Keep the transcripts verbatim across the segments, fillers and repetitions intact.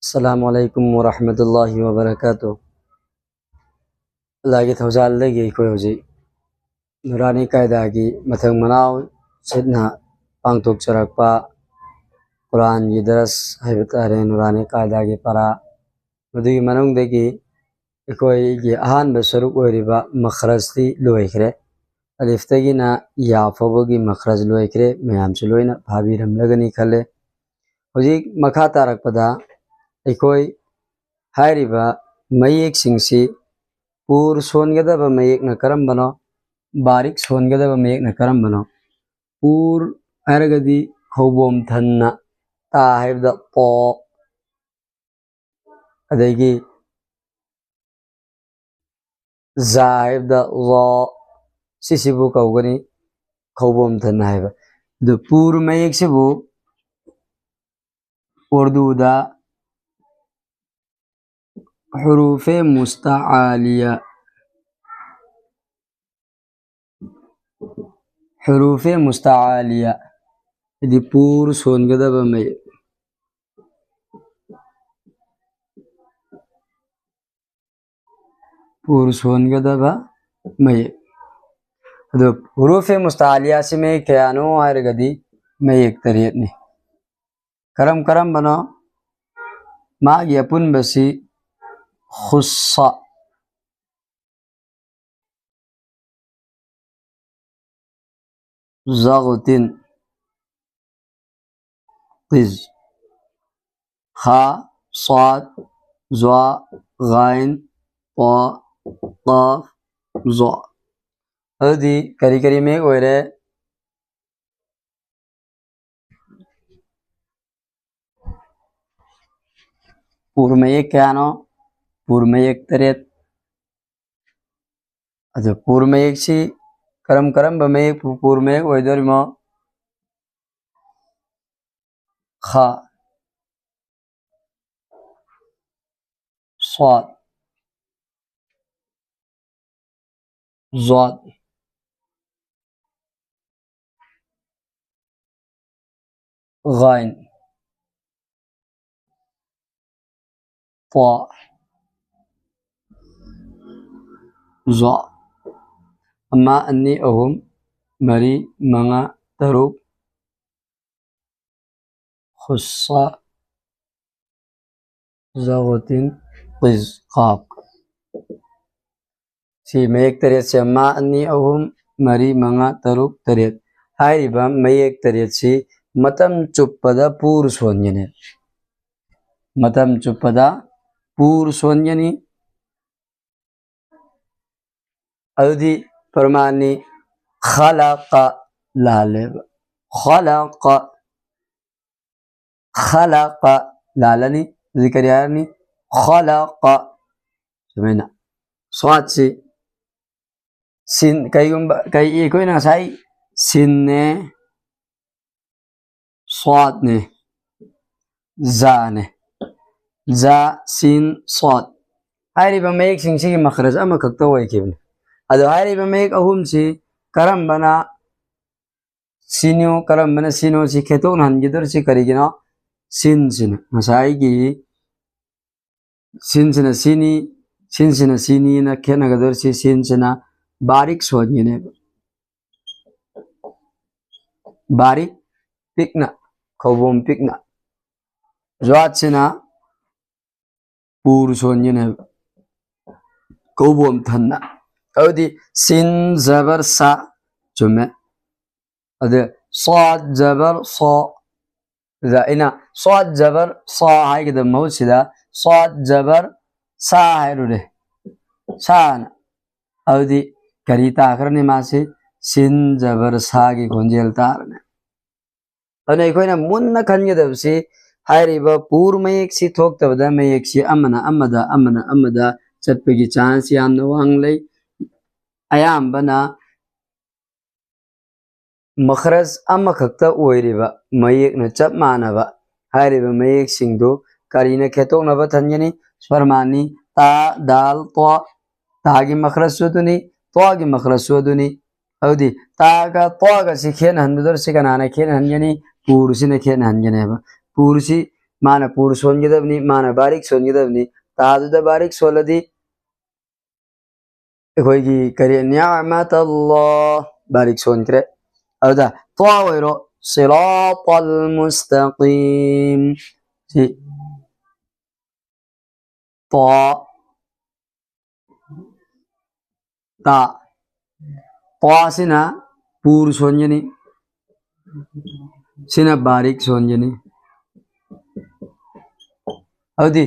ꯑꯁꯂꯥꯃꯨ ꯑꯂꯥꯏꯀꯨꯝ ꯋꯔꯍꯃꯇꯨꯜꯂꯥꯍꯤ ꯋꯕꯔꯀꯥꯇꯨ꯫ ꯑꯜꯂꯥꯍꯒꯤ ꯊꯧꯖꯥꯜꯗꯒꯤ ꯑꯩꯈꯣꯏ ꯍꯧꯖꯤꯛ ꯅꯨꯔꯥꯅꯤ ꯀꯥꯏꯗꯥꯒꯤ ꯃꯊꯪ ꯃꯅꯥꯎ ꯁꯤꯠꯅ ꯄꯥꯡꯊꯣꯛꯆꯔꯛꯄ ꯀꯨꯔꯥꯟꯒꯤ ꯗꯔꯁ ꯍꯥꯏꯕ ꯇꯥꯔꯦ, ꯅꯨꯔꯥꯅꯤ ꯀꯥꯏꯗꯥꯒꯤ ꯄꯔꯥ, ꯃꯗꯨꯒꯤ ꯃꯅꯨꯡꯗꯒꯤ ꯑꯩꯈꯣꯏꯒꯤ ꯑꯍꯥꯟꯕ ꯁꯔꯨꯛ ꯑꯣꯏꯔꯤꯕ ꯃꯈ꯭ꯔꯖꯇꯤ ꯂꯣꯏꯈ꯭ꯔꯦ꯫ ꯑꯂꯤꯐꯇꯒꯤꯅ ꯌꯥ ꯐꯥꯎꯕꯒꯤ ꯃꯈ꯭ꯔꯖ ꯂꯣꯏꯈ꯭ꯔꯦ꯫ ꯃꯌꯥꯝꯁꯨ ꯂꯣꯏꯅ ꯐꯥꯕꯤꯔꯝꯂꯒꯅꯤ ꯈꯜꯂꯦ꯫ ꯍꯧꯖꯤꯛ ꯃꯈꯥ ꯇꯥꯔꯛꯄꯗ ꯑꯩꯈꯣꯏ ꯍꯥꯏꯔꯤꯕ ꯃꯌꯦꯛꯁꯤꯡꯁꯤ ꯄꯨꯔ ꯁꯣꯟꯒꯗꯕ ꯃꯌꯦꯛꯅ ꯀꯔꯝꯕꯅꯣ, ꯕꯥꯔꯤꯛ ꯁꯣꯟꯒꯗꯕ ꯃꯌꯦꯛꯅ ꯀꯔꯝꯕꯅꯣ? ꯄꯨꯔ ꯍꯥꯏꯔꯒꯗꯤ ꯈꯧꯕꯣꯝ ꯊꯟꯅ ꯇꯥ ꯍꯥꯏꯕꯗ ꯄꯣ, ꯑꯗꯒꯤ ꯖꯥ ꯍꯥꯏꯕꯗ ꯂꯣ, ꯁꯤꯁꯤꯕꯨ ꯀꯧꯒꯅꯤ ꯈꯧꯕꯣꯝ ꯊꯟꯅ ꯍꯥꯏꯕ꯫ ꯑꯗꯨ ꯄꯨꯔ ꯃꯌꯦꯛꯁꯤꯕꯨ ꯎꯔꯗꯨꯗ ꯍꯨꯔꯨꯐꯦ ꯃꯨꯁꯇꯥꯑꯥꯂꯤꯌꯥ, ꯍꯨꯔꯨꯐꯦ ꯃꯨꯁꯇꯥꯑꯥꯂꯤꯌꯥ ꯍꯥꯏꯗꯤ ꯄꯨꯔ ꯁꯣꯟꯒꯗꯕ ꯃꯌꯦꯛ, ꯄꯨꯔ ꯁꯣꯟꯒꯗꯕ ꯃꯌꯦꯛ꯫ ꯑꯗꯨ ꯍꯨꯔꯨꯐꯦ ꯃꯨꯁꯇꯥꯑꯥꯂꯤꯌꯥꯁꯤ ꯃꯌꯦꯛ ꯀꯌꯥꯅꯣ ꯍꯥꯏꯔꯒꯗꯤ ꯃꯌꯦꯛ ꯇꯔꯦꯠꯅꯤ꯫ ꯀꯔꯝ ꯀꯔꯝꯕꯅꯣ? ꯃꯥꯒꯤ ꯑꯄꯨꯟꯕꯁꯤ ꯈꯨꯁꯁ, ꯖꯒꯇꯤꯟ, ꯇꯤꯖ, ꯈꯥ, ꯁ꯭ꯋꯥꯗ, ꯖ꯭ꯋꯥ, ꯒꯥꯏꯟ, ꯄꯣ, ꯀꯥꯐ, ꯖꯣ꯫ ꯑꯗꯨꯗꯤ ꯀꯔꯤ ꯀꯔꯤ ꯃꯌꯦꯛ ꯑꯣꯏꯔꯦ? ꯄꯨꯔ ꯃꯌꯦꯛ ꯀꯌꯥꯅꯣ? ꯄꯨꯔ ꯃꯌꯦꯛ ꯇꯔꯦꯠ꯫ ꯑꯗꯨ ꯄꯨꯔ ꯃꯌꯦꯛꯁꯤ ꯀꯔꯝ ꯀꯔꯝꯕ ꯃꯌꯦꯛꯄꯨ ꯄꯨꯔ ꯃꯌꯦꯛ ꯑꯣꯏꯗꯣꯔꯤꯃꯣ? ꯈ, ꯁ꯭ꯋꯥꯗ, ꯖ꯭ꯋꯥꯗ, ꯒꯥꯏꯟ꯫ ꯇ, ꯖ꯫ ꯑꯃ, ꯑꯅꯤ, ꯑꯍꯨꯝ, ꯃꯔꯤ, ꯃꯉꯥ, ꯇꯔꯨꯛ꯫ ꯈꯨꯁꯁ ꯖꯒꯣꯇꯤꯟ ꯀꯤꯖ ꯀꯥꯞ꯫ ꯁꯤ ꯃꯌꯦꯛ ꯇꯔꯦꯠꯁꯦ ꯑꯃ, ꯑꯅꯤ, ꯑꯍꯨꯝ, ꯃꯔꯤ, ꯃꯉꯥ, ꯇꯔꯨꯛ, ꯇꯔꯦꯠ꯫ ꯍꯥꯏꯔꯤꯕ ꯃꯌꯦꯛ ꯇꯔꯦꯠꯁꯤ ꯃꯇꯝ ꯆꯨꯞꯄꯗ ꯄꯨꯔ ꯁꯣꯟꯒꯅꯤ꯫ ꯃꯇꯝ ꯆꯨꯞꯄꯗ ꯄꯨꯔ ꯁꯣꯟꯒꯅꯤ꯫ ꯑꯗꯨꯗꯤ ꯄ꯭ꯔꯃꯥꯟꯅꯤ꯫ ꯈꯂꯀ ꯂꯥꯜꯂꯦꯕ꯫ ꯈꯂꯀ꯫ ꯈꯂꯀ ꯂꯥꯜꯂꯅꯤ꯫ ꯑꯗꯨꯗꯤ ꯀꯔꯤ ꯍꯥꯏꯔꯅꯤ? ꯈꯂꯀ꯫ ꯁꯨꯃꯥꯏꯅ꯫ ꯁ꯭ꯋꯥꯠꯁꯤ ꯁꯤꯟ, ꯀꯩꯒꯨꯝꯕ, ꯀꯩ, ꯑꯩꯈꯣꯏꯅ ꯉꯁꯥꯏ ꯁꯤꯟꯅꯦ, ꯁ꯭ꯋꯥꯠꯅꯦ, ꯖꯥꯅꯦ꯫ ꯖꯥ, ꯁꯤꯟ, ꯁ꯭ꯋꯥꯠ꯫ ꯍꯥꯏꯔꯤꯕ ꯃꯌꯦꯛꯁꯤꯡꯁꯤꯒꯤ ꯃꯈ꯭ꯔꯖ ꯑꯃꯈꯛꯇ ꯑꯣꯏꯈꯤꯕꯅꯤ꯫ ꯑꯗꯣ ꯍꯥꯏꯔꯤꯕ ꯃꯌꯦꯛ ꯑꯍꯨꯝꯁꯤ ꯀꯔꯝꯕꯅ ꯁꯤꯅꯣ, ꯀꯔꯝꯕꯅ ꯁꯤꯅꯣ, ꯁꯤ ꯈꯦꯠꯇꯣꯛꯅꯍꯟꯈꯤꯗꯣꯔꯤꯁꯤ ꯀꯔꯤꯒꯤꯅꯣ? ꯁꯤꯟꯁꯤꯅ ꯉꯁꯥꯏꯒꯤ ꯁꯤꯟꯁꯤꯅ ꯁꯤꯅꯤ, ꯁꯤꯟꯁꯤꯅ ꯁꯤꯅꯤꯅ ꯈꯦꯠꯅꯒꯗꯧꯔꯤꯁꯤ, ꯁꯤꯟꯁꯤꯅ ꯕꯥꯔꯤꯛ ꯁꯣꯟꯒꯅꯦꯕ꯫ ꯕꯥꯔꯤꯛ, ꯄꯤꯛꯅ, ꯈꯧꯕꯣꯝ ꯄꯤꯛꯅ꯫ ꯖ꯭ꯋꯥꯠꯁꯤꯅ ꯄꯨꯔ ꯁꯣꯟꯒꯅꯦꯕ, ꯈꯧꯕꯣꯝ ꯊꯟꯅ꯫ ꯑꯗꯨꯗꯤ ꯁꯤꯟ ꯖꯕꯔ ꯁꯥ, ꯆꯨꯝꯃꯦ꯫ ꯑꯗ ꯁ꯭ꯋꯥꯠ ꯖꯕꯔ ꯁꯣ, ꯑꯗ ꯑꯩꯅ ꯁ꯭ꯋꯥꯠ ꯖꯕꯔ ꯁꯥ ꯍꯥꯏꯒꯗꯕ ꯃꯍꯨꯠꯁꯤꯗ ꯁ꯭ꯋꯥꯠ ꯖꯕꯔ ꯁꯥ ꯍꯥꯏꯔꯨꯔꯦ, ꯁꯥꯅ꯫ ꯑꯗꯨꯗꯤ ꯀꯔꯤ ꯇꯥꯈ꯭ꯔꯅꯤ ꯃꯥꯁꯤ? ꯁꯤꯟ ꯖꯕꯔ ꯁꯥꯒꯤ ꯈꯣꯟꯖꯦꯜ ꯇꯥꯔꯅꯤ꯫ ꯑꯗꯨꯅ ꯑꯩꯈꯣꯏꯅ ꯃꯨꯟꯅ ꯈꯟꯒꯗꯕꯁꯤ, ꯍꯥꯏꯔꯤꯕ ꯄꯨꯔ ꯃꯌꯦꯛꯁꯤ ꯊꯣꯛꯇꯕꯗ ꯃꯌꯦꯛꯁꯤ ꯑꯃꯅ ꯑꯃꯗ, ꯑꯃꯅ ꯑꯃꯗ ꯆꯠꯄꯒꯤ ꯆꯥꯟꯁ ꯌꯥꯝꯅ ꯋꯥꯡ ꯂꯩ꯫ ꯑꯌꯥꯝꯕꯅ ꯃꯈ꯭ꯔꯖ ꯑꯃꯈꯛꯇ ꯑꯣꯏꯔꯤꯕ ꯃꯌꯦꯛꯅ ꯆꯞ ꯃꯥꯟꯅꯕ ꯍꯥꯏꯔꯤꯕ ꯃꯌꯦꯛꯁꯤꯡꯗꯨ ꯀꯔꯤꯅ ꯈꯦꯠꯇꯣꯛꯅꯕ ꯊꯝꯒꯅꯤ? ꯁ꯭ꯋꯔꯃꯥꯟꯅꯤ꯫ ꯇꯥ, ꯗꯥꯜ, ꯇꯣ꯫ ꯇꯥꯒꯤ ꯃꯈ꯭ꯔꯖꯁꯨ ꯑꯗꯨꯅꯤ, ꯇꯣꯒꯤ ꯃꯈ꯭ꯔꯖꯁꯨ ꯑꯗꯨꯅꯤ꯫ ꯑꯗꯨꯗꯤ ꯇꯥꯒ ꯇꯣꯒꯁꯤ ꯈꯦꯠꯅꯍꯟꯕꯗ ꯁꯤ ꯀꯅꯥꯅ ꯈꯦꯠꯅꯍꯟꯒꯅꯤ? ꯄꯨꯔꯁꯤꯅ ꯈꯦꯠꯅꯍꯟꯒꯅꯦꯕ꯫ ꯄꯨꯔꯁꯤ ꯃꯥꯅ ꯄꯨꯔ ꯁꯣꯟꯒꯗꯕꯅꯤ, ꯃꯥꯅ ꯕꯥꯔꯤꯛ ꯁꯣꯟꯒꯗꯕꯅꯤ꯫ ꯇꯥꯗꯨꯗ ꯕꯥꯔꯤꯛ ꯁꯣꯜꯂꯗꯤ ꯑꯩꯈꯣꯏꯒꯤ ꯀꯔꯤ, ꯅꯤꯌꯥꯃꯇꯜꯂꯥ, ꯕꯥꯔꯤꯛ ꯁꯣꯟꯈ꯭ꯔꯦ꯫ ꯑꯗꯨꯗ ꯇ꯭ꯋꯥ ꯑꯣꯏꯔꯣ, ꯁꯤꯔꯥꯇꯜ ꯃꯨꯁꯇꯀꯤꯝ꯫ ꯁꯤ ꯇ꯭ꯋꯥ, ꯇꯥ꯫ ꯇ꯭ꯋꯥꯁꯤꯅ ꯄꯨꯔ ꯁꯣꯟꯒꯅꯤ, ꯁꯤꯅ ꯕꯥꯔꯤꯛ ꯁꯣꯟꯒꯅꯤ꯫ ꯑꯗꯨꯗꯤ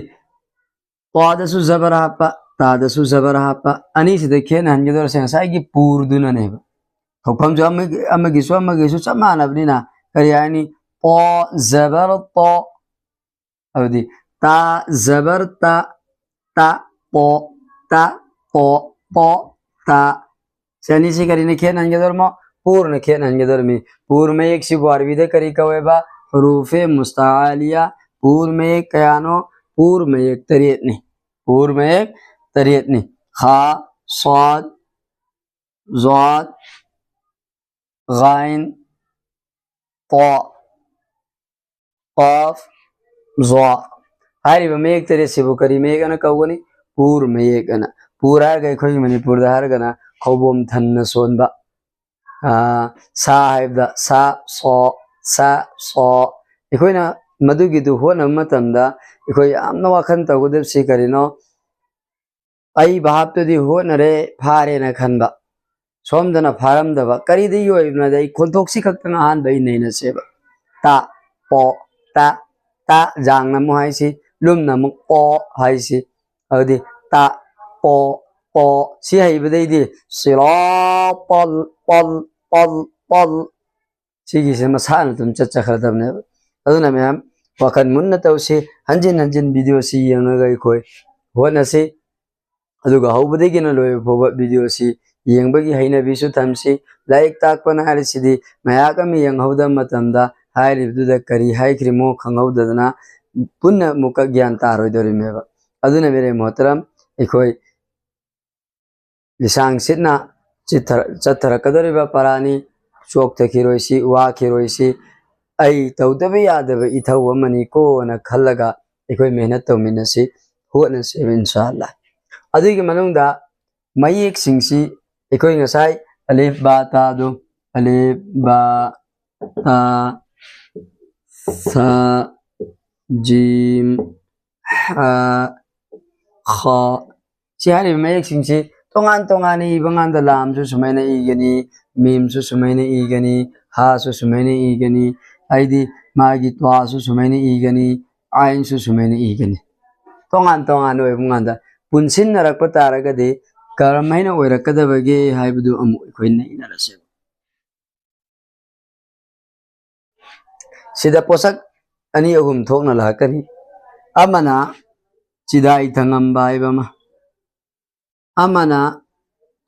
ꯇ꯭ꯋꯥꯗꯁꯨ ꯖꯕꯔ ꯍꯥꯞꯄ, ꯇꯥꯗꯁꯨ ꯖꯕꯔ ꯍꯥꯞꯄ, ꯑꯅꯤꯁꯤꯗ ꯈꯦꯠꯅꯍꯟꯒꯗꯧꯔꯤꯁꯦ ꯉꯁꯥꯏꯒꯤ ꯄꯨꯔꯗꯨꯅꯅꯦꯕ꯫ ꯊꯣꯛꯐꯝꯁꯨ ꯑꯃꯒꯤ-, ꯑꯃꯒꯤꯁꯨ ꯑꯃꯒꯤꯁꯨ ꯆꯞ ꯃꯥꯟꯅꯕꯅꯤꯅ ꯀꯔꯤ ꯍꯥꯏꯅꯤ? ꯄꯣ ꯖꯕꯔ ꯇꯣ꯫ ꯑꯗꯨꯗꯤ ꯇꯥ ꯖꯕꯔ ꯇ, ꯇ ꯄꯣ, ꯇ ꯄꯣ, ꯄꯣ ꯇꯥ꯫ ꯁꯤ ꯑꯅꯤꯁꯤ ꯀꯔꯤꯅ ꯈꯦꯠꯅꯍꯟꯒꯗꯧꯔꯃꯣ? ꯄꯨꯔꯅ ꯈꯦꯠꯅꯍꯟꯒꯗꯧꯔꯃꯤ꯫ ꯄꯨꯔ ꯃꯌꯦꯛꯁꯤꯕꯨ ꯑꯔꯕꯤꯗ ꯀꯔꯤ ꯀꯧꯋꯦꯕ? ꯍꯨꯔꯨꯐꯦ ꯃꯨꯁꯇꯥꯂꯤꯌꯥ꯫ ꯄꯨꯔ ꯃꯌꯦꯛ ꯀꯌꯥꯅꯣ? ꯄꯨꯔ ꯃꯌꯦꯛ ꯇꯔꯦꯠꯅꯤ꯫ ꯄꯨꯔ ꯃꯌꯦꯛ ꯇꯔꯦꯠꯅꯤ: ꯈꯥ, ꯁ꯭ꯋꯥꯗ, ꯖ꯭ꯋꯥꯗ, ꯒꯥꯏꯟ, ꯇꯣ, ꯀꯥꯐ, ꯖ꯭ꯋꯥ꯫ ꯍꯥꯏꯔꯤꯕ ꯃꯌꯦꯛ ꯇꯔꯦꯠꯁꯤꯕꯨ ꯀꯔꯤ ꯃꯌꯦꯛ ꯑꯅ ꯀꯧꯒꯅꯤ? ꯄꯨꯔ ꯃꯌꯦꯛ ꯑꯅ꯫ ꯄꯨꯔ ꯍꯥꯏꯔꯒ ꯑꯩꯈꯣꯏꯒꯤ ꯃꯅꯤꯄꯨꯔꯗ ꯍꯥꯏꯔꯒꯅ ꯈꯧꯕꯣꯝ ꯊꯟꯅ ꯁꯣꯟꯕ꯫ ꯑꯥ, ꯁꯥ ꯍꯥꯏꯕꯗ ꯁꯥ, ꯁꯣ, ꯁꯥ, ꯁꯣ꯫ ꯑꯩꯈꯣꯏꯅ ꯃꯗꯨꯒꯤꯗꯨ ꯍꯣꯠꯅꯕ ꯃꯇꯝꯗ ꯑꯩꯈꯣꯏ ꯌꯥꯝꯅ ꯋꯥꯈꯜ ꯇꯧꯒꯗꯕꯁꯤ ꯀꯔꯤꯅꯣ? ꯑꯩ ꯚꯥꯞꯇꯨꯗꯤ ꯍꯣꯠꯅꯔꯦ, ꯐꯥꯔꯦꯅ ꯈꯟꯕ, ꯁꯣꯝꯗꯅ ꯐꯥꯔꯝꯗꯕ꯫ ꯀꯔꯤꯗꯒꯤ ꯑꯣꯏꯕꯅꯣꯗ ꯑꯩ ꯈꯣꯟꯊꯣꯛꯁꯤ ꯈꯛꯇꯪ ꯑꯍꯥꯟꯕ ꯑꯩ ꯅꯩꯅꯁꯦꯕ꯫ ꯇ, ꯄꯣ, ꯇ, ꯇ, ꯖꯥꯡꯅ ꯑꯃꯨꯛ ꯍꯥꯏꯁꯤ, ꯂꯨꯝꯅ ꯑꯃꯨꯛ ꯄꯣ ꯍꯥꯏꯁꯤ꯫ ꯑꯗꯨꯗꯤ ꯇ, ꯄꯣ, ꯄꯣ꯫ ꯁꯤ ꯍꯩꯕꯗꯩꯗꯤ ꯁꯤꯔꯥ, ꯄꯜ, ꯄꯜ, ꯄꯜ, ꯄꯜ꯫ ꯁꯤꯒꯤꯁꯦ ꯃꯁꯥꯅ ꯑꯗꯨꯝ ꯆꯠꯆꯈ꯭ꯔꯗꯕꯅꯦꯕ꯫ ꯑꯗꯨꯅ ꯃꯌꯥꯝ ꯋꯥꯈꯜ ꯃꯨꯟꯅ ꯇꯧꯁꯤ, ꯍꯟꯖꯤꯟ ꯍꯟꯖꯤꯟ video ꯁꯤ ꯌꯦꯡꯉꯒ ꯑꯩꯈꯣꯏ ꯍꯣꯠꯅꯁꯤ꯫ ꯑꯗꯨꯒ ꯍꯧꯕꯗꯒꯤꯅ ꯂꯣꯏꯕ ꯐꯥꯎꯕ video ꯁꯤ ꯌꯦꯡꯕꯒꯤ ꯍꯩꯅꯕꯤꯁꯨ ꯊꯝꯁꯤ꯫ ꯂꯥꯏꯔꯤꯛ ꯇꯥꯛꯄꯅ ꯍꯥꯏꯔꯤꯁꯤꯗꯤ ꯃꯌꯥꯝ ꯑꯃ ꯌꯦꯡꯍꯧꯗꯕ ꯃꯇꯝꯗ ꯍꯥꯏꯔꯤꯕꯗꯨꯗ ꯀꯔꯤ ꯍꯥꯏꯈ꯭ꯔꯤꯃꯣ ꯈꯪꯍꯧꯗꯗꯅ ꯄꯨꯟꯅ ꯑꯃꯨꯛꯀ ꯒ꯭ꯌꯥꯟ ꯇꯥꯔꯣꯏꯗꯧꯔꯤꯃꯦꯕ꯫ ꯑꯗꯨꯅ ꯃꯦꯔꯦ ꯃꯣꯍꯇꯔꯝ, ꯑꯩꯈꯣꯏ ꯂꯤꯁꯥꯡ ꯁꯤꯠꯅ ꯆꯤꯠꯊꯔ-, ꯆꯠꯊꯔꯛꯀꯗꯧꯔꯤꯕ ꯄꯔꯥꯅꯤ꯫ ꯆꯣꯛꯊꯈꯤꯔꯣꯏꯁꯤ, ꯋꯥꯈꯤꯔꯣꯏꯁꯤ꯫ ꯑꯩ ꯇꯧꯗꯕ ꯌꯥꯗꯕ ꯏꯊꯧ ꯑꯃꯅꯤꯀꯣꯅ ꯈꯜꯂꯒ ꯑꯩꯈꯣꯏ ꯃꯦꯍꯅꯠ ꯇꯧꯃꯤꯟꯅꯁꯤ, ꯍꯣꯠꯅꯁꯦꯕ ꯏꯟꯁꯥ ꯑꯜꯂꯥ꯫ ꯑꯗꯨꯒꯤ ꯃꯅꯨꯡꯗ ꯃꯌꯦꯛꯁꯤꯡꯁꯤ ꯑꯩꯈꯣꯏ ꯉꯁꯥꯏ ꯑꯂꯤꯐ ꯕꯥ ꯇꯥꯗꯣ, ꯑꯂꯤꯐ ꯕꯥ ꯇꯥ ꯁꯥ ꯖꯤꯝ ꯍꯥ ꯈꯥ, ꯁꯤ ꯍꯥꯏꯔꯤꯕ ꯃꯌꯦꯛꯁꯤꯡꯁꯤ ꯇꯣꯉꯥꯟ ꯇꯣꯉꯥꯟꯅ ꯏꯕ ꯀꯥꯟꯗ ꯂꯥꯝꯁꯨ ꯁꯨꯃꯥꯏꯅ ꯏꯒꯅꯤ, ꯃꯤꯝꯁꯨ ꯁꯨꯃꯥꯏꯅ ꯏꯒꯅꯤ, ꯍꯥꯁꯨ ꯁꯨꯃꯥꯏꯅ ꯏꯒꯅꯤ, ꯍꯥꯏꯗꯤ ꯃꯥꯒꯤ ꯇ꯭ꯋꯥꯁꯨ ꯁꯨꯃꯥꯏꯅ ꯏꯒꯅꯤ, ꯑꯥꯏꯟꯁꯨ ꯁꯨꯃꯥꯏꯅ ꯏꯒꯅꯤ꯫ ꯇꯣꯉꯥꯟ ꯇꯣꯉꯥꯟꯅ ꯑꯣꯏꯕ ꯀꯥꯟꯗ ꯄꯨꯟꯁꯤꯟꯅꯔꯛꯄ ꯇꯥꯔꯒꯗꯤ ꯀꯔꯝꯍꯥꯏꯅ ꯑꯣꯏꯔꯛꯀꯗꯕꯒꯦ ꯍꯥꯏꯕꯗꯨ ꯑꯃꯨꯛ ꯑꯩꯈꯣꯏ ꯅꯩꯅꯔꯁꯦꯕ꯫ ꯁꯤꯗ ꯄꯣꯠꯁꯛ ꯑꯅꯤ ꯑꯍꯨꯝ ꯊꯣꯛꯅ ꯂꯥꯛꯀꯅꯤ꯫ ꯑꯃꯅ ꯆꯤꯗꯥꯏ ꯊꯪꯉꯝꯕ ꯍꯥꯏꯕ ꯑꯃ, ꯑꯃꯅ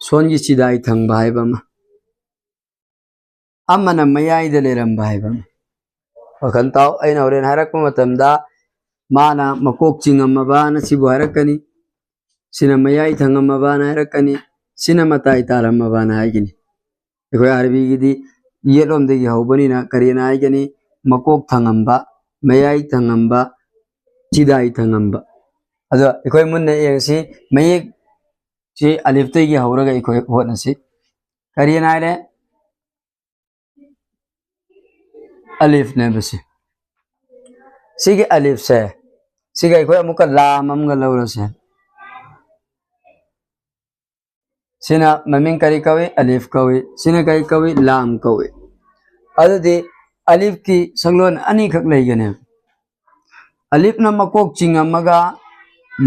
ꯁꯣꯟꯒꯤ ꯆꯤꯗꯥꯏ ꯊꯪꯕ ꯍꯥꯏꯕ ꯑꯃ, ꯑꯃꯅ ꯃꯌꯥꯏꯗ ꯂꯩꯔꯝꯕ ꯍꯥꯏꯕ ꯑꯃ꯫ ꯋꯥꯈꯜ ꯇꯥꯎ, ꯑꯩꯅ ꯍꯣꯔꯦꯟ ꯍꯥꯏꯔꯛꯄ ꯃꯇꯝꯗ ꯃꯥꯅ ꯃꯀꯣꯛ ꯆꯤꯡꯉꯝꯃꯕꯅ ꯁꯤꯕꯨ ꯍꯥꯏꯔꯛꯀꯅꯤ, ꯁꯤꯅ ꯃꯌꯥꯏ ꯊꯪꯉꯝꯃꯕꯅ ꯍꯥꯏꯔꯛꯀꯅꯤ, ꯁꯤꯅ ꯃꯇꯥꯏ ꯇꯥꯔꯝꯃꯕꯅ ꯍꯥꯏꯒꯅꯤ꯫ ꯑꯩꯈꯣꯏ ꯑꯥꯔꯕꯤꯒꯤꯗꯤ ꯌꯦꯠꯂꯣꯝꯗꯒꯤ ꯍꯧꯕꯅꯤꯅ ꯀꯔꯤꯅ ꯍꯥꯏꯒꯅꯤ? ꯃꯀꯣꯛ ꯊꯪꯉꯝꯕ, ꯃꯌꯥꯏ ꯊꯪꯉꯝꯕ, ꯆꯤꯗꯥꯏ ꯊꯪꯉꯝꯕ꯫ ꯑꯗꯣ ꯑꯩꯈꯣꯏ ꯃꯨꯟꯅ ꯌꯦꯡꯁꯤ, ꯃꯌꯦꯛꯁꯤ ꯑꯂꯤꯐꯇꯒꯤ ꯍꯧꯔꯒ ꯑꯩꯈꯣꯏ ꯍꯣꯠꯅꯁꯤ꯫ ꯀꯔꯤꯅ ꯍꯥꯏꯔꯦ? ꯑꯂꯤꯐꯅꯦꯕ ꯁꯤ꯫ ꯁꯤꯒꯤ ꯑꯂꯤꯐꯁꯦ, ꯁꯤꯒ ꯑꯩꯈꯣꯏ ꯑꯃꯨꯛꯀ ꯂꯥꯝ ꯑꯃꯒ ꯂꯧꯔꯁꯦ꯫ ꯁꯤꯅ ꯃꯃꯤꯡ ꯀꯔꯤ ꯀꯧꯏ? ꯑꯂꯤꯐ ꯀꯧꯏ꯫ ꯁꯤꯅ ꯀꯔꯤ ꯀꯧꯏ? ꯂꯥꯝ ꯀꯧꯏ꯫ ꯑꯗꯨꯗꯤ ꯑꯂꯤꯐꯀꯤ ꯁꯛꯂꯣꯟ ꯑꯅꯤꯈꯛ ꯂꯩꯒꯅꯦꯕ꯫ ꯑꯂꯤꯐꯅ ꯃꯀꯣꯛ ꯆꯤꯡꯉꯝꯃꯒ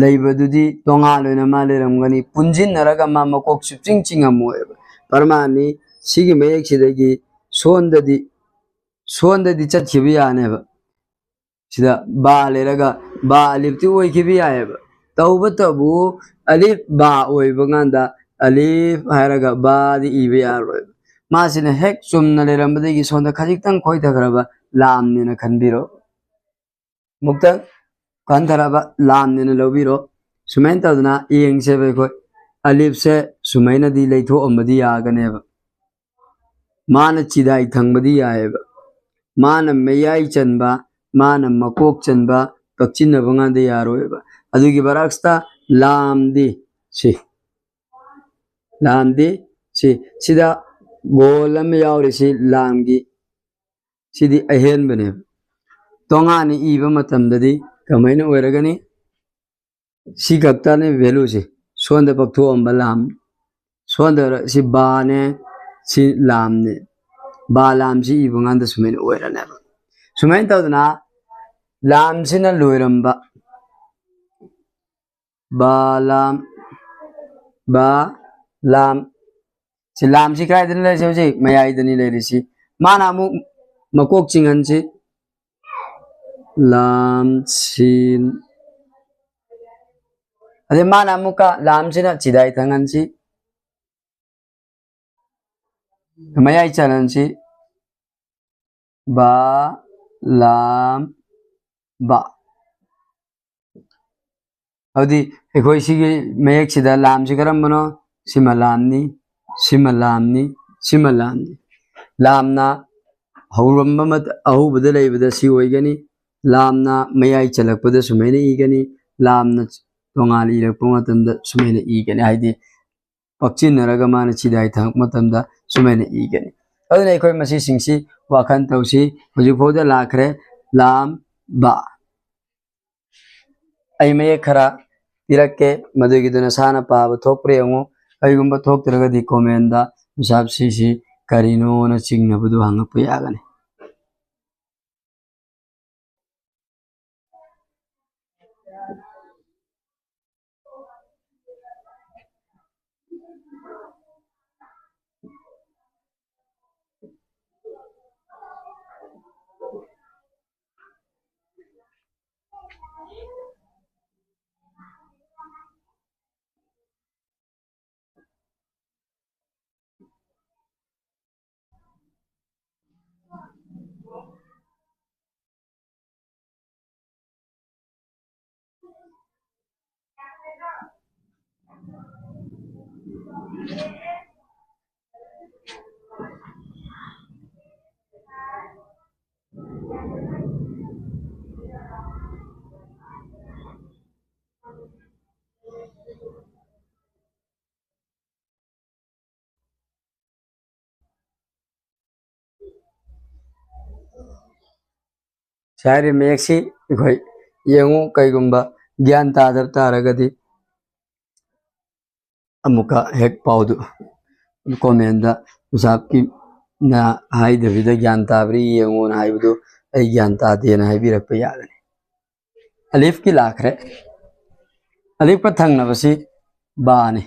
ꯂꯩꯕꯗꯨꯗꯤ ꯇꯣꯉꯥꯟ ꯑꯣꯏꯅ ꯃꯥ ꯂꯩꯔꯝꯒꯅꯤ, ꯄꯨꯟꯁꯤꯟꯅꯔꯒ ꯃꯥ ꯃꯀꯣꯛ ꯁꯨꯞꯆꯤꯡ ꯆꯤꯡꯉꯝꯃꯣꯏꯕ꯫ ꯄ꯭ꯔꯃꯥꯟꯅꯤ, ꯁꯤꯒꯤ ꯃꯌꯦꯛꯁꯤꯗꯒꯤ ꯁꯣꯟꯗꯗꯤ, ꯁꯣꯟꯗꯗꯤ ꯆꯠꯈꯤꯕ ꯌꯥꯅꯦꯕ꯫ ꯁꯤꯗ ꯕꯥ ꯂꯩꯔꯒ ꯕꯥ ꯑꯂꯤꯐꯇꯤ ꯑꯣꯏꯈꯤꯕ ꯌꯥꯏꯑꯕ꯫ ꯇꯧꯕꯇꯕꯨ ꯑꯂꯤꯐ ꯕꯥ ꯑꯣꯏꯕ ꯀꯥꯟꯗ ꯑꯂꯤꯐ ꯍꯥꯏꯔꯒ ꯕꯥꯗꯤ ꯏꯕ ꯌꯥꯔꯣꯏꯕ꯫ ꯃꯥꯁꯤꯅ ꯍꯦꯛ ꯆꯨꯝꯅ ꯂꯩꯔꯝꯕꯗꯒꯤ ꯁꯣꯝꯗ ꯈꯖꯤꯛꯇꯪ ꯈꯣꯏꯊꯈ꯭ꯔꯕ ꯂꯥꯝꯅꯦꯅ ꯈꯟꯕꯤꯔꯣ꯫ ꯑꯃꯨꯛꯇꯪ ꯀꯟꯊꯔꯕ ꯂꯥꯝꯅꯦꯅ ꯂꯧꯕꯤꯔꯣ꯫ ꯁꯨꯃꯥꯏꯅ ꯇꯧꯗꯅ ꯌꯦꯡꯁꯦꯕ ꯑꯩꯈꯣꯏ꯫ ꯑꯂꯤꯐꯁꯦ ꯁꯨꯃꯥꯏꯅꯗꯤ ꯂꯩꯊꯣꯛꯑꯝꯕꯗꯤ ꯌꯥꯒꯅꯦꯕ꯫ ꯃꯥꯅ ꯆꯤꯗꯥꯏ ꯊꯪꯕꯗꯤ ꯌꯥꯏꯑꯕ꯫ ꯃꯥꯅ ꯃꯌꯥꯏ ꯆꯟꯕ, ꯃꯥꯅ ꯃꯀꯣꯛ ꯆꯟꯕ, ꯄꯛꯆꯤꯟꯅꯕ ꯉꯥꯟꯗ ꯌꯥꯔꯣꯏꯕ꯫ ꯑꯗꯨꯒꯤ ꯕꯔꯥꯛꯁꯇ ꯂꯥꯝꯗꯤ ꯁꯤ꯫ ꯂꯥꯝꯗꯤ ꯁꯤ꯫ ꯁꯤꯗ ꯒꯣꯜ ꯑꯃ ꯌꯥꯎꯔꯤꯁꯤ ꯂꯥꯝꯒꯤ꯫ ꯁꯤꯗꯤ ꯑꯍꯦꯟꯕꯅꯦꯕ꯫ ꯇꯣꯉꯥꯟꯅ ꯏꯕ ꯃꯇꯝꯗꯗꯤ ꯀꯃꯥꯏꯅ ꯑꯣꯏꯔꯒꯅꯤ? ꯁꯤ ꯈꯛꯇꯅꯦ value ꯁꯦ꯫ ꯁꯣꯝꯗ ꯄꯛꯊꯣꯛꯑꯝꯕ ꯂꯥꯝ꯫ ꯁꯣꯝꯗ ꯁꯤ ꯕꯥꯅꯦ, ꯁꯤ ꯂꯥꯝꯅꯦ꯫ ꯕꯥ ꯂꯥꯝꯁꯤ ꯏꯕ ꯀꯥꯟꯗ ꯁꯨꯃꯥꯏꯅ ꯑꯣꯏꯔꯅꯦꯕ꯫ ꯁꯨꯃꯥꯏꯅ ꯇꯧꯗꯅ ꯂꯥꯝꯁꯤꯅ ꯂꯣꯏꯔꯝꯕ꯫ ꯕꯥ ꯂꯥꯝ, ꯕꯥ ꯂꯥꯝ꯫ ꯁꯤ ꯂꯥꯝꯁꯤ ꯀꯗꯥꯏꯗꯅ ꯂꯩꯔꯤꯁꯤ? ꯍꯧꯖꯤꯛ ꯃꯌꯥꯏꯗꯅꯤ ꯂꯩꯔꯤꯁꯤ꯫ ꯃꯥꯅ ꯑꯃꯨꯛ ꯃꯀꯣꯛ ꯆꯤꯡꯍꯟꯁꯤ꯫ ꯂꯥꯝ ꯁꯤꯟ꯫ ꯑꯗꯩ ꯃꯥꯅ ꯑꯃꯨꯛꯀ ꯂꯥꯝꯁꯤꯅ ꯆꯤꯗꯥꯏ ꯊꯪꯍꯟꯁꯤ꯫ ꯃꯌꯥꯏ ꯆꯟꯍꯟꯁꯤ꯫ ꯕꯥ ꯂꯥꯝ ꯕꯥ꯫ ꯑꯗꯨꯗꯤ ꯑꯩꯈꯣꯏ ꯁꯤꯒꯤ ꯃꯌꯦꯛꯁꯤꯗ ꯂꯥꯝꯁꯤ ꯀꯔꯝꯕꯅꯣ? ꯁꯤꯃ ꯂꯥꯝꯅꯤ, ꯁꯤꯃ ꯂꯥꯝꯅꯤ, ꯁꯤꯃ ꯂꯥꯝꯅꯤ꯫ ꯂꯥꯝꯅ ꯍꯧꯔꯝꯕ ꯃꯇ-, ꯑꯍꯧꯕꯗ ꯂꯩꯕꯗ ꯁꯤ ꯑꯣꯏꯒꯅꯤ꯫ ꯂꯥꯝꯅ ꯃꯌꯥꯏ ꯆꯜꯂꯛꯄꯗ ꯁꯨꯃꯥꯏꯅ ꯏꯒꯅꯤ꯫ ꯂꯥꯝꯅ ꯇꯣꯉꯥꯟꯅ ꯏꯔꯛꯄ ꯃꯇꯝꯗ ꯁꯨꯃꯥꯏꯅ ꯏꯒꯅꯤ꯫ ꯍꯥꯏꯗꯤ ꯄꯛꯆꯤꯟꯅꯔꯒ ꯃꯥꯅ ꯆꯤꯗꯥꯏ ꯊꯪꯉꯛꯄ ꯃꯇꯝꯗ ꯁꯨꯃꯥꯏꯅ ꯏꯒꯅꯤ꯫ ꯑꯗꯨꯅ ꯑꯩꯈꯣꯏ ꯃꯁꯤꯁꯤꯡꯁꯤ ꯋꯥꯈꯜ ꯇꯧꯁꯤ꯫ ꯍꯧꯖꯤꯛ ꯐꯥꯎꯗ ꯂꯥꯛꯈ꯭ꯔꯦ ꯂꯥꯝ ꯕꯥ꯫ ꯑꯩ ꯃꯌꯦꯛ ꯈꯔ ꯄꯤꯔꯛꯀꯦ, ꯃꯗꯨꯒꯤꯗꯨ ꯅꯁꯥꯅ ꯄꯥꯕ ꯊꯣꯛꯄ꯭ꯔꯥ ꯌꯦꯡꯉꯨ꯫ ꯀꯔꯤꯒꯨꯝꯕ ꯊꯣꯛꯇ꯭ꯔꯒꯗꯤ comment ꯇ "ꯃꯤꯁꯥꯞ ꯁꯤꯁꯤ ꯀꯔꯤꯅꯣꯅ" ꯆꯤꯡꯅꯕꯗꯨ ꯍꯪꯉꯛꯄ ꯌꯥꯒꯅꯤ꯫ ꯁꯤ ꯍꯥꯏꯔꯤꯕ ꯃꯌꯦꯛꯁꯤ ꯑꯩꯈꯣꯏ ꯌꯦꯡꯉꯨ, ꯀꯩꯒꯨꯝꯕ ꯒ꯭ꯌꯥꯟ ꯇꯥꯗꯕ ꯇꯥꯔꯒꯗꯤ ꯑꯃꯨꯛꯀ ꯍꯦꯛ ꯄꯥꯎꯗꯨ comment ꯗ ꯎꯁꯥꯞꯀꯤꯅ ꯍꯥꯏꯗꯕꯤꯗ ꯒ꯭ꯌꯥꯟ ꯇꯥꯕ꯭ꯔꯥ ꯌꯦꯡꯉꯣꯅ ꯍꯥꯏꯕꯗꯨ ꯑꯩ ꯒ꯭ꯌꯥꯟ ꯇꯥꯗꯦꯅ ꯍꯥꯏꯕꯤꯔꯛꯄ ꯌꯥꯒꯅꯤ꯫ ꯑꯂꯤꯐꯀꯤ ꯂꯥꯛꯈ꯭ꯔꯦ꯫ ꯑꯂꯤꯐꯀ ꯊꯪꯅꯕꯁꯤ ꯕꯥꯅꯤ꯫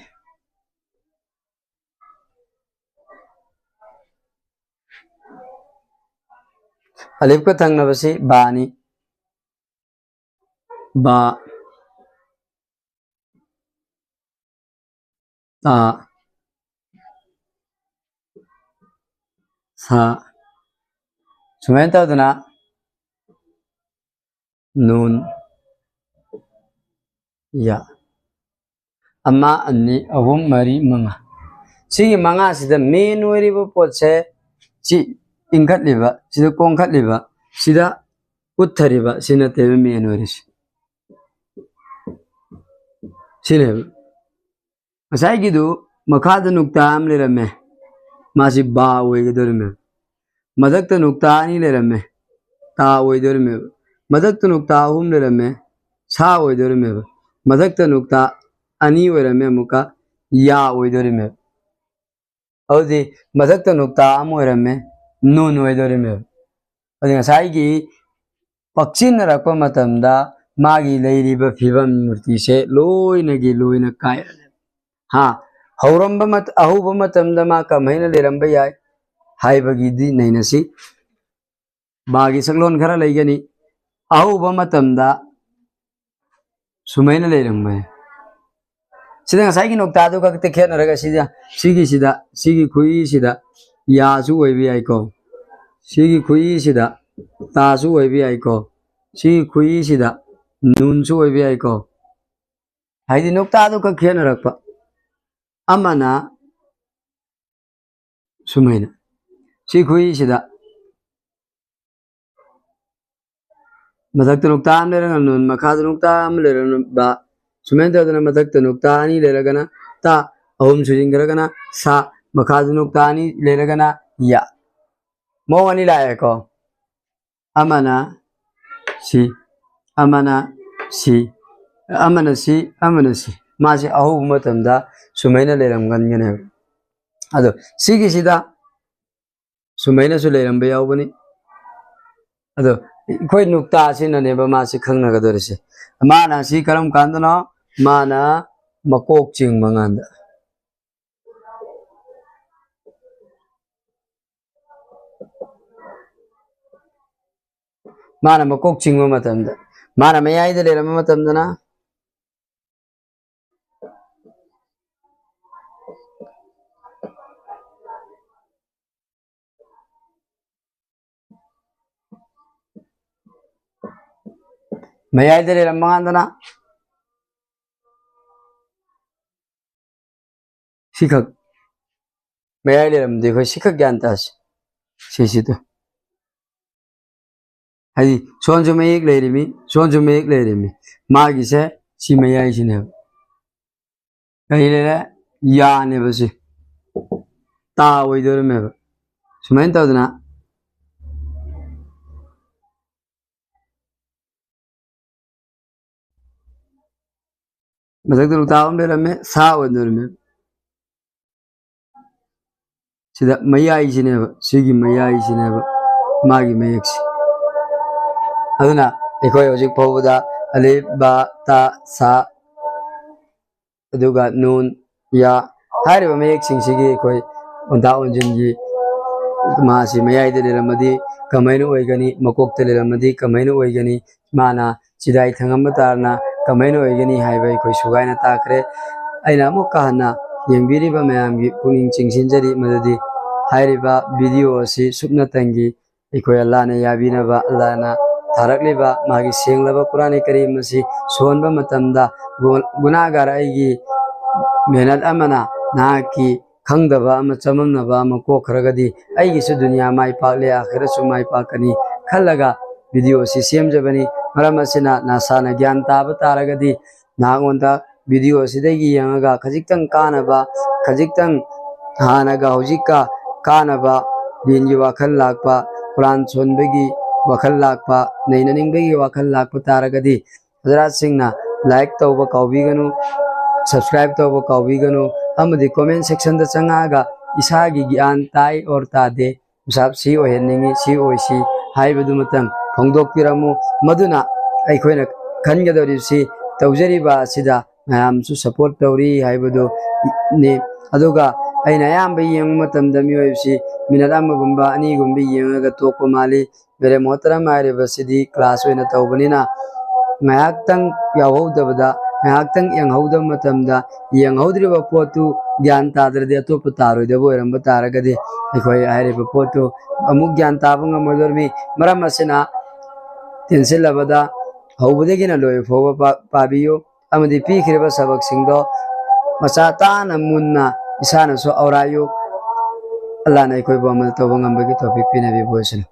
ꯑꯂꯤꯐꯀ ꯊꯪꯅꯕꯁꯤ ꯕꯥꯅꯤ꯫ ꯕꯥ꯫ ꯇꯥ꯫ ꯁꯥ꯫ ꯁꯨꯃꯥꯏꯅ ꯇꯧꯗꯅ ꯅꯨꯟ꯫ ꯌꯥ꯫ ꯑꯃ, ꯑꯅꯤ, ꯑꯍꯨꯝ, ꯃꯔꯤ, ꯃꯉꯥ꯫ ꯁꯤꯒꯤ ꯃꯉꯥꯁꯤꯗ main ꯑꯣꯏꯔꯤꯕ ꯄꯣꯠꯁꯦ ꯁꯤ ꯏꯟꯈꯠꯂꯤꯕ, ꯁꯤꯗ ꯀꯣꯟꯈꯠꯂꯤꯕ, ꯁꯤꯗ ꯎꯠꯊꯔꯤꯕ, ꯁꯤ ꯅꯠꯇꯦꯕ main ꯑꯣꯏꯔꯤꯁꯤ꯫ ꯁꯤꯅꯦꯕ꯫ ꯉꯁꯥꯏꯒꯤꯗꯨ ꯃꯈꯥꯗ ꯅꯨꯛꯇꯥ ꯑꯃ ꯂꯩꯔꯝꯃꯦ, ꯃꯥꯁꯤ ꯕꯥ ꯑꯣꯏꯒꯗꯧꯔꯤꯃꯦꯕ꯫ ꯃꯊꯛꯇ ꯅꯨꯛꯇꯥ ꯑꯅꯤ ꯂꯩꯔꯝꯃꯦ, ꯇꯥ ꯑꯣꯏꯗꯧꯔꯤꯃꯦꯕ꯫ ꯃꯊꯛꯇ ꯅꯨꯛꯇꯥ ꯑꯍꯨꯝ ꯂꯩꯔꯝꯃꯦ, ꯁꯥ ꯑꯣꯏꯗꯧꯔꯤꯃꯦꯕ꯫ ꯃꯊꯛꯇ ꯅꯨꯛꯇꯥ ꯑꯅꯤ ꯑꯣꯏꯔꯝꯃꯦ, ꯑꯃꯨꯛꯀ ꯌꯥ ꯑꯣꯏꯗꯧꯔꯤꯃꯦꯕ꯫ ꯑꯗꯨꯗꯤ ꯃꯊꯛꯇ ꯅꯨꯛꯇꯥ ꯑꯃ ꯑꯣꯏꯔꯝꯃꯦ, ꯅꯨꯟ ꯑꯣꯏꯗꯧꯔꯤꯃꯦꯕ꯫ ꯑꯗꯨꯗꯤ ꯉꯁꯥꯏꯒꯤ ꯄꯛꯁꯤꯟꯅꯔꯛꯄ ꯃꯇꯝꯗ ꯃꯥꯒꯤ ꯂꯩꯔꯤꯕ ꯐꯤꯕꯝ ꯃꯨꯔꯇꯤꯁꯦ ꯂꯣꯏꯅꯒꯤ ꯂꯣꯏꯅ ꯀꯥꯏꯔꯅꯦꯕ꯫ ꯍꯥ, ꯍꯧꯔꯝꯕ ꯃꯠ-, ꯑꯍꯧꯕ ꯃꯇꯝꯗ ꯃꯥ ꯀꯃꯥꯏꯅ ꯂꯩꯔꯝꯕ ꯌꯥꯏ ꯍꯥꯏꯕꯒꯤꯗꯤ ꯅꯩꯅꯁꯤ꯫ ꯕꯥꯒꯤ ꯁꯛꯂꯣꯟ ꯈꯔ ꯂꯩꯒꯅꯤ꯫ ꯑꯍꯧꯕ ꯃꯇꯝꯗ ꯁꯨꯃꯥꯏꯅ ꯂꯩꯔꯝꯕ ꯌꯥꯏ꯫ ꯁꯤꯗ ꯉꯁꯥꯏꯒꯤ ꯅꯣꯛꯇꯥꯗꯨ ꯈꯛꯇ ꯈꯦꯠꯅꯔꯒ ꯁꯤꯗ, ꯁꯤꯒꯤꯁꯤꯗ, ꯁꯤꯒꯤ ꯈꯨꯏꯁꯤꯗ ꯌꯥꯁꯨ ꯑꯣꯏꯕ ꯌꯥꯏꯀꯣ꯫ ꯁꯤꯒꯤ ꯈꯨꯏꯁꯤꯗ ꯇꯥꯁꯨ ꯑꯣꯏꯕ ꯌꯥꯏꯀꯣ꯫ ꯁꯤꯒꯤ ꯈꯨꯏꯁꯤꯗ ꯅꯨꯟꯁꯨ ꯑꯣꯏꯕ ꯌꯥꯏꯀꯣ꯫ ꯍꯥꯏꯗꯤ ꯅꯣꯛꯇꯥꯗꯨ ꯈꯛ ꯈꯦꯠꯅꯔꯛꯄ꯫ ꯑꯃꯅ ꯁꯨꯃꯥꯏꯅ ꯁꯤ ꯈꯨꯏꯁꯤꯗ ꯃꯊꯛꯇ ꯅꯨꯛꯇꯥ ꯑꯃ ꯂꯩꯔꯒ ꯅꯨꯟ, ꯃꯈꯥꯗ ꯅꯨꯛꯇꯥ ꯑꯃ ꯂꯩꯔꯒꯅ ꯕꯥ꯫ ꯁꯨꯃꯥꯏꯅ ꯇꯧꯗꯅ ꯃꯊꯛꯇ ꯅꯨꯛꯇꯥ ꯑꯅꯤ ꯂꯩꯔꯒꯅ ꯇꯥ, ꯑꯍꯨꯝ ꯁꯨꯖꯤꯟꯈ꯭ꯔꯒꯅ ꯁꯥ, ꯃꯈꯥꯗ ꯅꯨꯛꯇꯥ ꯑꯅꯤ ꯂꯩꯔꯒꯅ ꯌꯥ꯫ ꯃꯑꯣꯡ ꯑꯅꯤ ꯂꯥꯛꯑꯦꯀꯣ꯫ ꯑꯃꯅ ꯁꯤ, ꯑꯃꯅ ꯁꯤ, ꯑꯃꯅ ꯁꯤ, ꯑꯃꯅ ꯁꯤ꯫ ꯃꯥꯁꯤ ꯑꯍꯧꯕ ꯃꯇꯝꯗ ꯁꯨꯃꯥꯏꯅ ꯂꯩꯔꯝꯒꯟꯒꯅꯦꯕ꯫ ꯑꯗꯣ ꯁꯤꯒꯤꯁꯤꯗ ꯁꯨꯃꯥꯏꯅꯁꯨ ꯂꯩꯔꯝꯕ ꯌꯥꯎꯕꯅꯤ꯫ ꯑꯗꯣ ꯑꯩꯈꯣꯏ ꯅꯨꯛꯇꯥꯁꯤꯅꯅꯦꯕ ꯃꯥꯁꯤ ꯈꯪꯅꯒꯗꯧꯔꯤꯁꯦ꯫ ꯃꯥꯅ ꯁꯤ ꯀꯔꯝ ꯀꯥꯟꯗꯅꯣ? ꯃꯥꯅ ꯃꯀꯣꯛ ꯆꯤꯡꯕ ꯀꯥꯟꯗ꯫ ꯃꯥꯅ ꯃꯀꯣꯛ ꯆꯤꯡꯕ ꯃꯇꯝꯗ, ꯃꯥꯅ ꯃꯌꯥꯏꯗ ꯂꯩꯔꯝꯕ ꯃꯇꯝꯗꯅ ꯃꯌꯥꯏꯗ ꯂꯩꯔꯝꯕ ꯀꯥꯟꯗꯅ ꯁꯤꯈꯛ꯫ ꯃꯌꯥꯏ ꯂꯩꯔꯝꯗꯦ, ꯑꯩꯈꯣꯏ ꯁꯤꯈꯛ ꯒ꯭ꯌꯥꯟ ꯇꯥꯁꯤ꯫ ꯁꯤꯁꯤꯗ ꯍꯥꯏꯗꯤ ꯁꯣꯟꯁꯨ ꯃꯌꯦꯛ ꯂꯩꯔꯤꯃꯤ, ꯁꯣꯟꯁꯨ ꯃꯌꯦꯛ ꯂꯩꯔꯤꯃꯤ꯫ ꯃꯥꯒꯤꯁꯦ ꯁꯤ ꯃꯌꯥꯏꯁꯤꯅꯦꯕ꯫ ꯀꯔꯤ ꯂꯩꯔꯦ? ꯌꯥꯅꯦꯕ ꯁꯤ꯫ ꯇꯥ ꯑꯣꯏꯗꯣꯔꯤꯃꯦꯕ꯫ ꯁꯨꯃꯥꯏꯅ ꯇꯧꯗꯅ ꯃꯊꯛꯇ ꯅꯨꯛꯇꯥ ꯑꯃ ꯂꯩꯔꯝꯃꯦ, ꯁꯥ ꯑꯣꯏꯗꯣꯔꯤꯃꯦ꯫ ꯁꯤꯗ ꯃꯌꯥꯏꯁꯤꯅꯦꯕ, ꯁꯤꯒꯤ ꯃꯌꯥꯏꯁꯤꯅꯦꯕ ꯃꯥꯒꯤ ꯃꯌꯦꯛꯁꯦ꯫ ꯑꯗꯨꯅ ꯑꯩꯈꯣꯏ ꯍꯧꯖꯤꯛ ꯐꯥꯎꯕꯗ ꯑꯂꯤꯐ, ꯕꯥ, ꯇꯥ, ꯁꯥ, ꯑꯗꯨꯒ ꯅꯨꯟ, ꯌꯥ ꯍꯥꯏꯔꯤꯕ ꯃꯌꯦꯛꯁꯤꯡꯁꯤꯒꯤ ꯑꯩꯈꯣꯏ ꯑꯣꯟꯊꯥ ꯑꯣꯟꯁꯤꯟꯒꯤ ꯃꯥꯁꯤ ꯃꯌꯥꯏꯗ ꯂꯩꯔꯝꯃꯗꯤ ꯀꯃꯥꯏꯅ ꯑꯣꯏꯒꯅꯤ, ꯃꯀꯣꯛꯇ ꯂꯩꯔꯝꯃꯗꯤ ꯀꯃꯥꯏꯅ ꯑꯣꯏꯒꯅꯤ, ꯃꯥꯅ ꯆꯤꯗꯥꯏ ꯊꯪꯉꯝꯕ ꯇꯥꯔꯅ ꯀꯃꯥꯏꯅ ꯑꯣꯏꯒꯅꯤ ꯍꯥꯏꯕ ꯑꯩꯈꯣꯏ ꯁꯨꯒꯥꯏꯅ ꯇꯥꯛꯈ꯭ꯔꯦ꯫ ꯑꯩꯅ ꯑꯃꯨꯛꯀ ꯍꯟꯅ ꯌꯦꯡꯕꯤꯔꯤꯕ ꯃꯌꯥꯝꯒꯤ ꯄꯨꯛꯅꯤꯡ ꯆꯤꯡꯁꯤꯟꯖꯔꯤ ꯃꯗꯨꯗꯤ ꯍꯥꯏꯔꯤꯕ video ꯑꯁꯤ ꯁꯨꯞꯅꯇꯪꯒꯤ ꯑꯩꯈꯣꯏ ꯑꯜꯂꯥꯅ ꯌꯥꯕꯤꯅꯕ, ꯑꯜꯂꯥꯅ ꯊꯥꯔꯛꯂꯤꯕ ꯃꯥꯒꯤ ꯁꯦꯡꯂꯕ ꯀꯨꯔꯥꯟ ꯀꯔꯤꯝ ꯑꯁꯤ ꯁꯣꯟꯕ ꯃꯇꯝꯗ ꯒꯨ-, ꯒꯨꯅꯥꯒꯥꯔ ꯑꯩꯒꯤ ꯃꯦꯍꯅꯠ ꯑꯃꯅ ꯅꯍꯥꯛꯀꯤ ꯈꯪꯗꯕ ꯑꯃ, ꯆꯃꯝꯅꯕ ꯑꯃ ꯀꯣꯛꯈ꯭ꯔꯒꯗꯤ ꯑꯩꯒꯤꯁꯨ ꯗꯨꯅꯤꯌꯥ ꯃꯥꯏ ꯄꯥꯛꯂꯦ, ꯑꯥꯈꯤꯔꯠꯁꯨ ꯃꯥꯏ ꯄꯥꯛꯀꯅꯤ ꯈꯜꯂꯒ video ꯑꯁꯤ ꯁꯦꯝꯖꯕꯅꯤ꯫ ꯃꯔꯝ ꯑꯁꯤꯅ ꯅꯁꯥꯅ ꯒ꯭ꯌꯥꯟ ꯇꯥꯕ ꯇꯥꯔꯒꯗꯤ ꯅꯍꯥꯛꯉꯣꯟꯗ video ꯑꯁꯤꯗꯒꯤ ꯌꯦꯡꯉꯒ ꯈꯖꯤꯛꯇꯪ ꯀꯥꯟꯅꯕ, ꯈꯖꯤꯛꯇꯪ ꯍꯥꯟꯅꯒ ꯍꯧꯖꯤꯛꯀ ꯀꯥꯟꯅꯕ, ꯗꯤꯟꯒꯤ ꯋꯥꯈꯜ ꯂꯥꯛꯄ, ꯀꯨꯔꯥꯟ ꯁꯣꯟꯕꯒꯤ ꯋꯥꯈꯜ ꯂꯥꯛꯄ, ꯅꯩꯅꯅꯤꯡꯕꯒꯤ ꯋꯥꯈꯜ ꯂꯥꯛꯄ ꯇꯥꯔꯒꯗꯤ ꯍꯖꯔꯥꯠꯁꯤꯡꯅ like ꯇꯧꯕ ꯀꯥꯎꯕꯤꯒꯅꯨ, subscribe ꯇꯧꯕ ꯀꯥꯎꯕꯤꯒꯅꯨ, ꯑꯃꯗꯤ comment section ꯗ ꯆꯪꯉꯛꯑꯒ ꯏꯁꯥꯒꯤ ꯒ꯭ꯌꯥꯟ ꯇꯥꯏ or ꯇꯥꯗꯦ, ꯎꯁꯥꯞ ꯁꯤ ꯑꯣꯏꯍꯟꯅꯤꯡꯉꯤ, ꯁꯤ ꯑꯣꯏꯁꯤ ꯍꯥꯏꯕꯗꯨꯃꯇꯪ ꯐꯣꯡꯗꯣꯛꯄꯤꯔꯝꯃꯨ꯫ ꯃꯗꯨꯅ ꯑꯩꯈꯣꯏꯅ ꯈꯟꯒꯗꯧꯔꯤꯕꯁꯤ ꯇꯧꯖꯔꯤꯕ ꯑꯁꯤꯗ ꯃꯌꯥꯝꯁꯨ support ꯇꯧꯔꯤ ꯍꯥꯏꯕꯗꯨꯅꯤ꯫ ꯑꯗꯨꯒ ꯑꯩꯅ ꯑꯌꯥꯝꯕ ꯌꯦꯡꯕ ꯃꯇꯝꯗ ꯃꯤꯑꯣꯏꯕꯁꯤ minute ꯑꯃꯒꯨꯝꯕ ꯑꯅꯤꯒꯨꯝꯕ ꯌꯦꯡꯉꯒ ꯇꯣꯛꯄ ꯃꯥꯜꯂꯤ꯫ ꯃꯦꯔꯦ ꯃꯣꯍꯇꯔꯝ ꯍꯥꯏꯔꯤꯕꯁꯤꯗꯤ class ꯑꯣꯏꯅ ꯇꯧꯕꯅꯤꯅ ꯉꯥꯏꯍꯥꯛꯇꯪ ꯌꯥꯎꯍꯧꯗꯕꯗ, ꯉꯥꯏꯍꯥꯛꯇꯪ ꯌꯦꯡꯍꯧꯗꯕ ꯃꯇꯝꯗ ꯌꯦꯡꯍꯧꯗ꯭ꯔꯤꯕ ꯄꯣꯠꯇꯨ ꯒ꯭ꯌꯥꯟ ꯇꯥꯗ꯭ꯔꯗꯤ ꯑꯇꯣꯞꯄ ꯇꯥꯔꯣꯏꯗꯕ ꯑꯣꯏꯔꯝꯕ ꯇꯥꯔꯒꯗꯤ ꯑꯩꯈꯣꯏ ꯍꯥꯏꯔꯤꯕ ꯄꯣꯠꯇꯨ ꯑꯃꯨꯛ ꯒ꯭ꯌꯥꯟ ꯇꯥꯕ ꯉꯝꯃꯣꯏꯗꯧꯔꯤꯃꯤ꯫ ꯃꯔꯝ ꯑꯁꯤꯅ ꯇꯦꯟꯁꯤꯜꯂꯕꯗ ꯍꯧꯕꯗꯒꯤꯅ ꯂꯣꯏꯕ ꯐꯥꯎꯕ ꯄꯥ-, ꯄꯥꯕꯤꯌꯨ ꯑꯃꯗꯤ ꯄꯤꯈ꯭ꯔꯤꯕ ꯁꯕꯛꯁꯤꯡꯗꯣ ꯃꯆꯥ ꯇꯥꯅ ꯃꯨꯟꯅ ꯏꯁꯥꯅꯁꯨ ꯑꯧꯔꯥꯏꯌꯨ꯫ ꯑꯜꯂꯥꯅ ꯑꯩꯈꯣꯏꯕꯨ ꯑꯃꯗ ꯇꯧꯕ ꯉꯝꯕꯒꯤ ꯇꯧꯐꯤꯛ ꯄꯤꯅꯕꯤꯕ ꯑꯣꯏꯁꯅꯨ꯫